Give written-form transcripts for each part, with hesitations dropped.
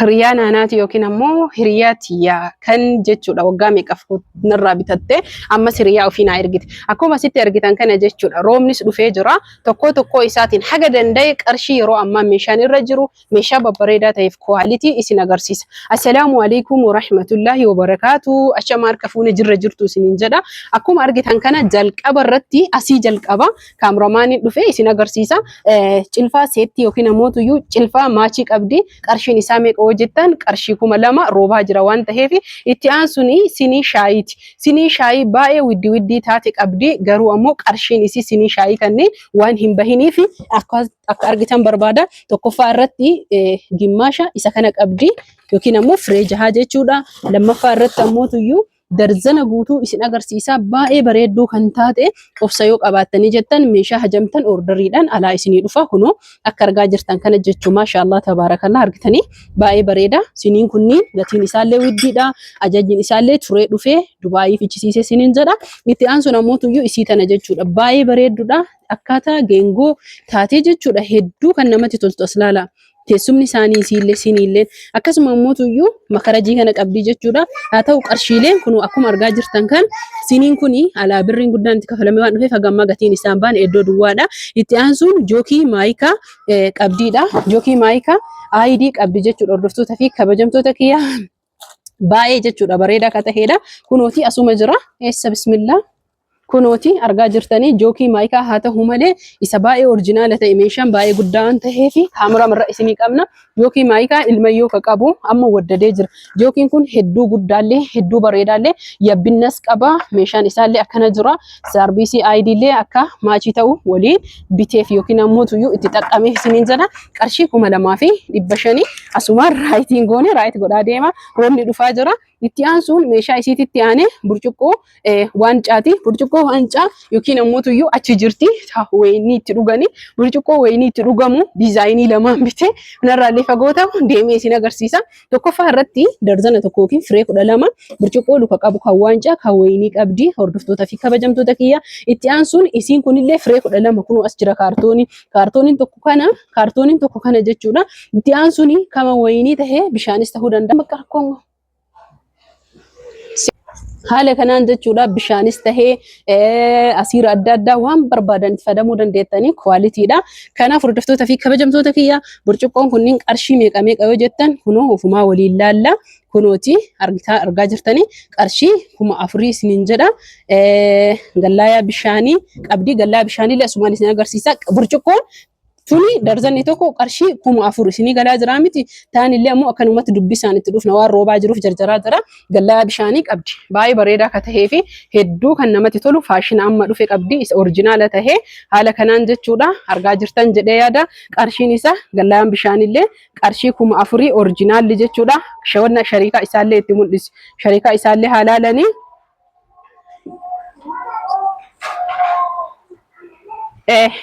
Hiriyaa naanaati yookiin ammoo hiriyaa tiyyaa kan jechuudha waggaa meeqaf narraa bitatte ammas hiriyaa ofii naa ergite. Akkuma asitti argitan kana jechuudha roobnis dhufee jira tokkoo tokkoo isaatiin haga danda'e qarshii yeroo ammaa meeshaan irra jiru meeshaa babbareedaa ta'eef quality isin agarsiisa. Assalaamu alaikum warahmatullahi wabarakaatu. Ashama harka fuune jirra jirtu isiniin jedha. Akkuma argitan kana jalqaba irratti asii jalqaba kaameramaaniin dhufe isin agarsiisa. Cilfaa seettii yookiin ammoo tuyyuu cilfaa maachii qabdi. Qarshiin isaa meeqa yoo jettan qarshii 2000 roobaa jira waan ta'eef itti aansuun sinii shaayiiti. Sinii shaayii baay'ee widdi widdii taate qabdi. Garuu ammoo qarshiin isii sinii shaayii kanneen waan hin bahiniif akka argitan barbaada. Tokkoffaa irratti gimmaasha isa kana qabdi yookiin ammoo firee jahaa jechuudha. Lammaffaa irratti ammoo tuyyuu darzana guutuu isin agarsiisa. Baay'ee bareedduu kan taate obsa yoo qabaattanii jettan meeshaa hajamtan orderiidhaan alaa isinii dhufa. Kunoo akka argaa jirtan kana jechuu maashaallah tabaarakallah argitanii baay'ee bareeda. Siniin kunniin gatiin isaallee widdiidha. Ajajni isaallee turee dhufee Dubaayii fichisiisee siniin jedha. Itti aansuun ammoo tuyyuu isii tana jechuudha. Baay'ee bareedduudha. Akkaataa geengoo taatee jechuudha. Hedduu kan namatti toltu as laala. Teessumni isaanii isiillee siniillee akkasuma immoo tuyyuu makarajii kana qabdii jechuudha. Haa ta'u qarshiileen kun akkuma argaa jirtan kan siniin kun alaa birriin guddaan itti kafalamee waan dhufeef haga ammaa gatiin isaan baane iddoo duwwaadha. Itti aansuun jookii maayikaa qabdiidha. Jookii maayikaa ID qabdi jechuudha hordoftoota fi kabajamtoota kiyya baay'ee jechuudha bareedaa akka ta'edha. Kunooti asuma jira. Eessa bismillaa. Kunooti argaa jirtanii jookii maayikaa haa ta'u malee isa baay'ee orjinaala ta'e meeshaan baay'ee guddaa waan ta'eef kaameraa irra isinii qabna. Jookii maayikaa ilmayyoo ka qabu amma waddadee jira. Jookiin kun hedduu guddaallee hedduu bareedaallee yabbinnas qaba. Meeshaan isaallee akkana jira. Saarbiisii aayidiillee akka maachii ta'u waliin biteef yookiin ammoo tuyyuu itti xaqqamee isiniin jedha. Qarshii 2500 asumaan raayitiin goone raayit godhaa deema. Roobni dhufaa jira. Itti aansuun meeshaa isiititti aanee burcuqqoo waancaati. Burcuqqoo waancaa yookiin ammoo tuyyuu achi jirti wayinii itti dhugani. Burcuqqoo wayinii itti dhugamu diizaayinii lamaan bitee kanarraallee fagoo ta'u deemee isin agarsiisa. Tokkoffaa irratti darzana tokko yookiin firee 12 burcuqqoo luka qabu kan waancaa kan wayinii qabdi hordoftoota fi kabajamtoota kiyya. Itti aansuun isiin kunillee firee 12 kunoo as jira kaartoonii. Kaartooniin tokko kana kaartooniin tokko kana jechuudha. Itti aansuun kama wayinii tahee bishaanis ta'uu danda'a. Bakka rakkoon Haala kanaan jechuudha bishaanis tahee asiira adda addaa waan barbaadan itti fayyadamuu dandeettanii kwaalitiidha. Kanaaf hordoftoota fi kabajamtoota kiyya burcuqqoon kunniin qarshii meeqa meeqa yoo jettan kunoo ofumaa waliin laalla. Kunooti argaa jirtanii qarshii 4000 isiniin jedha. Gallaayaa bishaanii qabdii gallaa bishaanii asumaan isin agarsiisa. Burcuqqoon Tuni darzanni tokko qarshii 4000 isinii galaa jiraa miti. Taan illee ammoo akkanumatti dubbisaan itti dhufna waan roobaa jiruuf jarjaraa jira. Gallaa bishaanii qabdi. Baay'ee bareedaa akka tahee fi hedduu kan namatti tolu faashina amma dhufe qabdi. Isa orjinaala tahee haala kanaan jechuudha argaa jirtan jedhee yaada. Qarshiin isaa gallaan bishaanillee qarshii 4000 orjinaalli jechuudha. Shawanna shariikaa isaallee itti mul'isi. Shariikaa isaallee haa laalanii.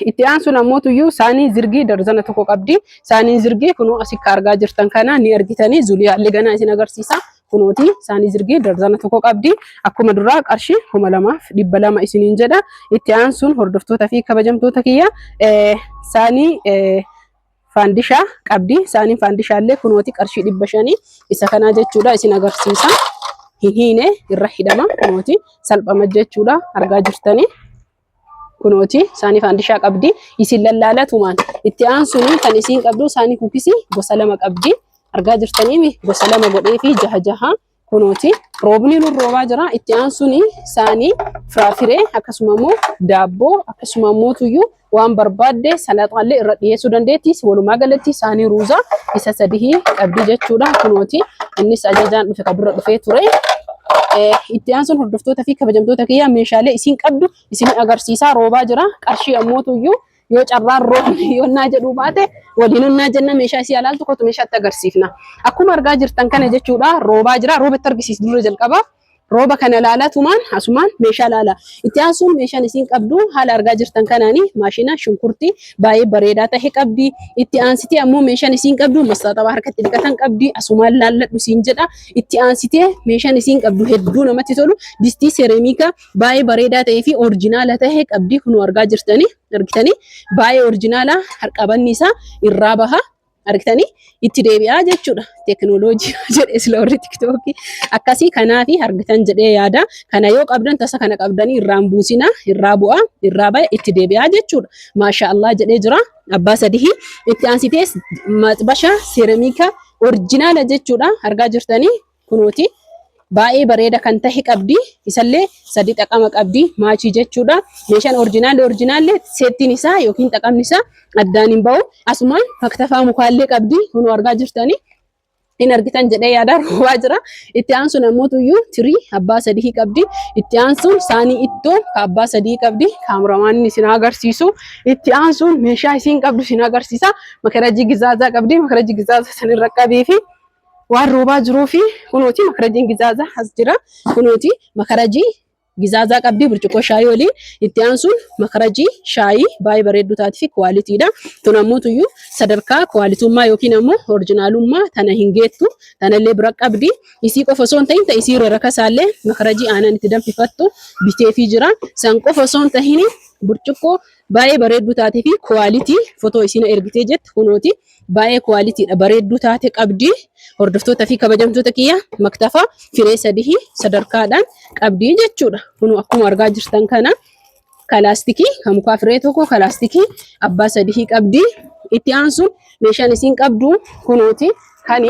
Itti aansuun ammoo tuyyuu saanii zirgii darzana tokko qabdi. Saaniin zirgii kunoo asii akka argaa jirtan kana ni argitanii zuliyaallee ganaa isin agarsiisa. Kunooti saanii zirgii darzana tokko qabdi. Akkuma duraa qarshii 2200 isiniin jedha. Itti aansuun hordoftoota fi kabajamtoota kiyya saanii faandishaa qabdi. Saaniin faandishaallee kunooti qarshii 500 isa kanaa jechuudha isin agarsiisa. Hin hiine irra hidhama kunooti salphama jechuudha argaa jirtanii. Kunooti saanii faandishaa qabdi. Isin lallaalatumaan itti aansuun kan isiin qabdu saanii kukisii gosa lama qabdi. Argaa jirtanii gosa lama godhee fi jaha jaha Kunooti roobni nu roobaa jira. Itti aansuun saanii firaafiree akkasuma immoo daabboo akkasuma immoo tuyyuu waan barbaadde salaxaallee irra dhiyeessuu dandeetti. Walumaa galatti saanii ruuzaa isa sadii qabdi jechuudha. Kunooti innis ajajaan dhufe kan dura dhufee ture. Itti aansuun hordoftoota fi kabajamtoota kiyyaa meeshaalee isiin qabdu isin agarsiisaa roobaa jira. Qarshii ammoo tuyyuu yoo carraan roobni yonnaa jedhuu baate waliin onnaa jenna meeshaa isii alaaltu kootu meeshaatti agarsiifna. Akkuma argaa jirtan kana jechuudha roobaa jira rooba itti argisiis dura jalqaba. Rooba kana laalaa tumaan asumaan meeshaa laala. Itti aansuun meeshaan isiin qabdu haala argaa jirtan kanaani maashina shunkurtii baay'ee bareedaa ta'e qabdi. Itti aansitee ammoo meeshaan isiin qabdu mastaaxabaa harkatti dhiqatan qabdi. Asumaan laalladhu siin jedha. Itti aansitee meeshaan isiin qabdu hedduu namatti tolu distii sereemikaa baay'ee bareedaa ta'ee fi orjinaala ta'e qabdi kunuu argaa jirtanii argitanii baay'ee orjinaala harqabanni isaa irraa baha. Argitanii itti deebi'aa jechuudha. Teekinooloojii jedhe sila warri tiktookii akkasii kanaafi argitan jedhee yaada. Kana yoo qabdan tasa kana qabdanii irraan buusina irraa bu'aa irraa baya itti deebi'aa jechuudha. Maasha Allah jedhee jira. Abbaa sadihii itti aansitees maxbasha seeramiika orjinaala jechuudha. Argaa jirtanii kunooti. Baay'ee bareeda kan tahe qabdi. Isallee sadi xaqama qabdi maachii jechuudha. Meeshaan orjinaalli orjinaalli seettiin isaa yookiin xaqamni isaa addaan hin ba'u. Asumaan faktafaa mukaallee qabdi. Kunoo argaa jirtanii. Hin argitan jedhee yaada roobaa jira. Itti aansuun ammoo tuyyuu tirii abbaa sadii qabdi. Itti aansuun saanii ittoo ka abbaa sadii qabdi. Kaameramaanni isin agarsiisu. Itti aansuun meeshaa isiin qabdu isin agarsiisa. Makarajii gizaazaa qabdi. Makarajii gizaazaa sanirra qabii fi waan roobaa jiruu fi kunooti makarajiin gizaazaa as jira. Kunooti makarajii gizaazaa qabdi burcuqqoo shaayii waliin itti aansuun makarajii shaayii baay'ee bareedduu taati fi kuwaalitiidha. Tun ammoo tuyyuu sadarkaa kuwaalitummaa yookiin ammoo orjinaalummaa tana hin geettu tanallee bira qabdi. Isii qofa osoo hin ta'in ta isii irra rakasaallee makarajii aanan itti danfifattu biteefii jira. San qofa osoo hin ta'in burcuqqoo baay'ee bareedduu taatee fi kuwaalitii fotoo isiin ergitee jette kunooti. Baay'ee kuwaalitiidha bareedduu taate qabdi. Hordoftoota fi kabajamtoota kiyya maktafa firee sadii sadarkaadhaan qabdi jechuudha. Kun akkuma argaa jirtan kana kalaastikii kan mukaa firee tokko kalaastikii abbaa sadii qabdi. Itti aansuun meeshaan isiin qabdu kunuuti kan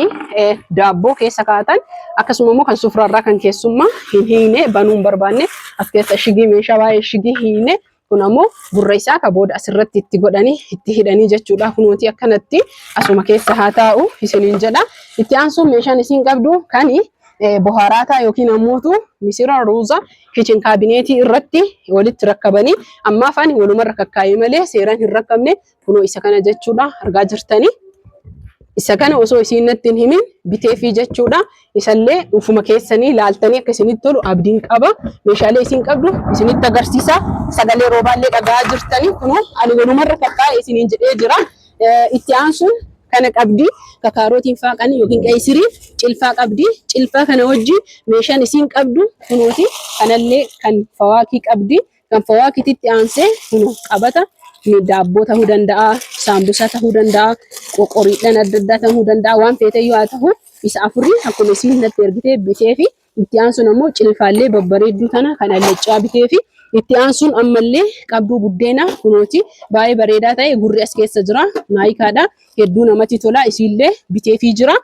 daabboo keessa kaa'atan akkasuma immoo kan sufraarraa kan keessummaa hin hiine banuu hin barbaanne as keessa shigii meeshaa baay'ee shigii hiine. Kun ammoo gurra isaa ka booda asirratti itti godhanii itti hidhanii jechuudha. Kunooti akkanatti asuma keessa haa taa'u isiniin jedha. Itti aansuun meeshaan isiin qabdu kan bohaaraataa yookiin ammootu misira ruuza kichin kaabineetii irratti walitti rakkabanii ammaaf ani walumarra kakkaa'ee malee seeraan hin rakkabne. Kunoo isa kana jechuudha argaa jirtanii. Isa kana osoo isiin natti hin himin biteefii jechuudha. Isallee ufuma keessanii laaltanii akka isinitti tolu abdiin qaba. Meeshaalee isin qabdu isinitti agarsiisa. Sagalee roobaallee dhaga'aa jirtanii kunoo ani walumarra kakkaa'e isiniin jedhee jira. Itti aansuun kana qabdi. Kakaarotiin faaqanii yookiin qeesirii cilfaa qabdi. Cilfaa kana wajjin meeshaan isiin qabdu kunooti. Kanallee kan fawaakii qabdi. Kan fawaakititti aansee kunoo qabata daabboo ta'uu danda'a, saambusaa ta'uu danda'a, qoqoriidhaan adda addaa ta'uu danda'a, waan feeteyyuu haa ta'u isa afurii akkuma isiin natti ergitee bitee fi itti aansuun ammoo cilfaallee babbareedduu tana kan allaccaa bitee fi itti aansuun ammallee qabduu buddeenaa kunooti baay'ee bareedaa ta'e gurri as keessa jira maayikaadha hedduu namatti tola isiillee biteefii jira.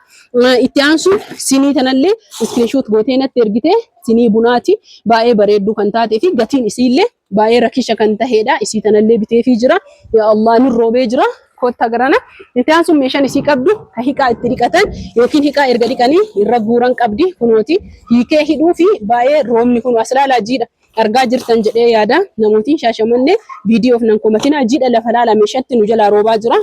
Itti aansuun sinii tanallee iskirinshoot gootee natti ergite sinii bunaati baay'ee bareedduu kan taatee fi gatiin isiillee baay'ee rakisha kan ta'edha. Isii tanallee biteefii jira. Yaa Allah nun roobee jira. Kotta garana. Itti aansuun meeshaan isii qabdu ka hiqaa itti dhiqatan yookiin hiqaa erga dhiqanii irra guuran qabdi kunooti. Hiikee hidhuu fi baay'ee roobni kun as ilaalaa jiidha. Argaa jirtan jedhee yaada. Namootiin Shaashamannee viidiyoof nan komatinaa jiidha lafa laala meeshatti nu jalaa roobaa jira.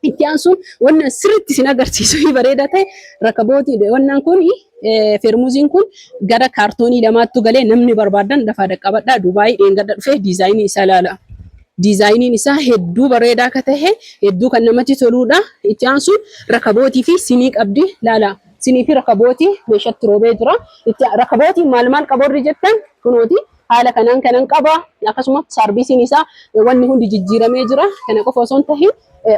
Itti aansuun wannan sirriitti isin agarsiisu fi bareedaa ta'e rakabootii wannan kun feermuziin kun gara kaartoonii lamaattu galee namni barbaadan lafaa dhaqqabadhaa Dubaayii dheengadha dhufee diizaayinii isaa ilaala. Diizaayiniin isaa hedduu bareedaa akka ta'e hedduu kan namatti toluudha. Itti aansuun rakabootii fi sinii qabdi laala. Sinii fi rakabootii meeshatti roobee jira. Itti rakabootiin maal maal qaba warri jettan kunooti haala kanaan kanan qaba. Akkasuma saarbiisiin isaa wanni hundi jijjiiramee jira. Kana qofa osoo hin tahin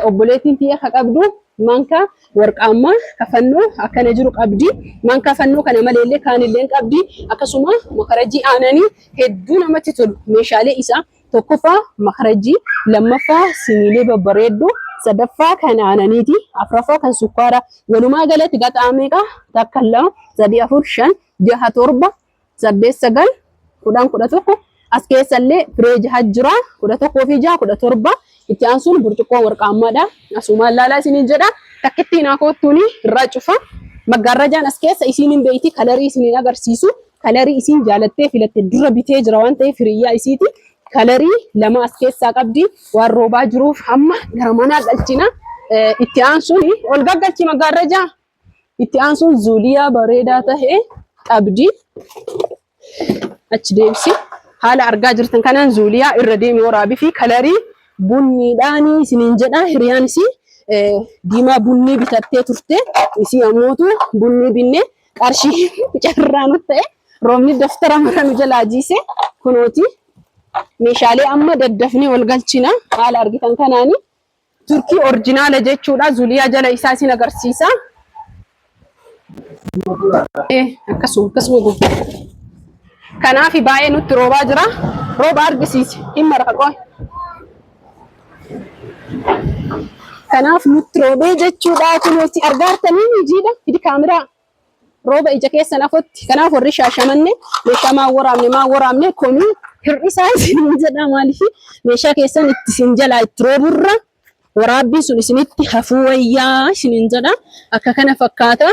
obboleettiin tiyya ka qabdu manka warqaammaa ka fannoo akkana jiru qabdi. Manka fannoo kana maleellee kaanillee qabdi. Akkasuma makarajii aananii hedduu namatti tolu meeshaalee isaa Tokkoffaa makarajii, lammaffaa siniilee babbareedduu, sadaffaa kan aananiiti, afraffaa kan sukkaaraa. Walumaa galatti gaxaa meeqa? Takka, lama, sadii, afur, shan, jaha, torba, saddeet, sagal, 10, 11. As keessallee firee jaha jira. 11 fi jaha, 17. Itti aansuun burcuqqoo warqaammaadha. Asumaan laalaa isiniin jedha. Takkittii naa koottuuni irraa cufa. Maggaarrajaan as keessa isiin hin beeyti kalarii isiniin agarsiisu. Kalarii isiin jaalattee filatte dura bitee jira waan ta'eef hiriyyaa isiiti. Kalarii lama as keessaa qabdi. Waan roobaa jiruuf amma gara manaa galchina. Itti aansuun ol gaggalchi maggaarrajaa. Itti aansuun zuuliyaa bareedaa tahe qabdi. Achi deebisi. Haala argaa jirtan kanaan zuuliyaa irra deemi waraabii fi kalarii bunniidhaanii isiniin jedha. Hiriyaan isii diimaa bunnii bitattee turte. Isii ammootu bunnii binne qarshii carraa nutti ta'e. Roobni daftara mara nu jalaa jiise. Kunooti meeshaalee amma daddafnee wal galchina. Haala argitan kanaani. Turkii orjinaala jechuudha. Zuliyaa jala isaa isin agarsiisa. Akkasuma akkasuma guutuu. Kanaaf baay'ee nutti roobaa jira. Rooba argisiisi. Hin mara qoy. Kanaaf nutti roobee jechuudha. Kunuuti argaartanii mijiidha. Fidi kaameraa. Rooba ija keessan afotti. Kanaaf warri Shaashamanne meeshaa maa waraabne maa waraabne komii hir'isaa isin jedha. Maaliif meeshaa keessan itti isin jalaa itti rooburra waraabbiin sun isinitti hafuu wayyaa isinin jedha. Akka kana fakkaata.